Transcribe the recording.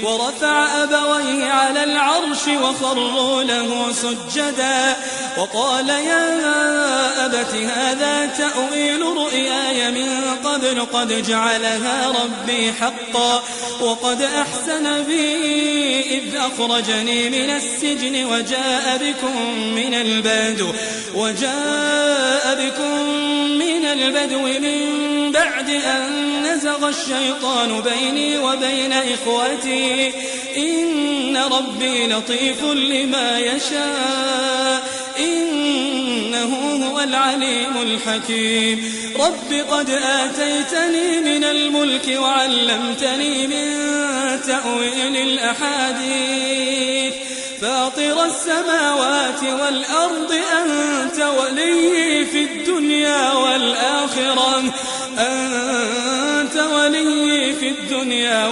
ورفع أبويه على العرش وخروا له سجدا وقال يا أبت هذا تأويل رؤياي من قبل قد جعلها ربي حقا وقد أحسن بي إذ أخرجني من السجن وجاء بكم من البدو من بعد أن نزغ الشيطان بيني وبين إخوتي إن ربي لطيف لما يشاء إنه هو العليم الحكيم. رب قد آتيتني من الملك وعلمتني من تأويل الأحاديث فاطر السماوات والأرض أنت ولي في الدنيا والآخرة، أنت ولي في الدنيا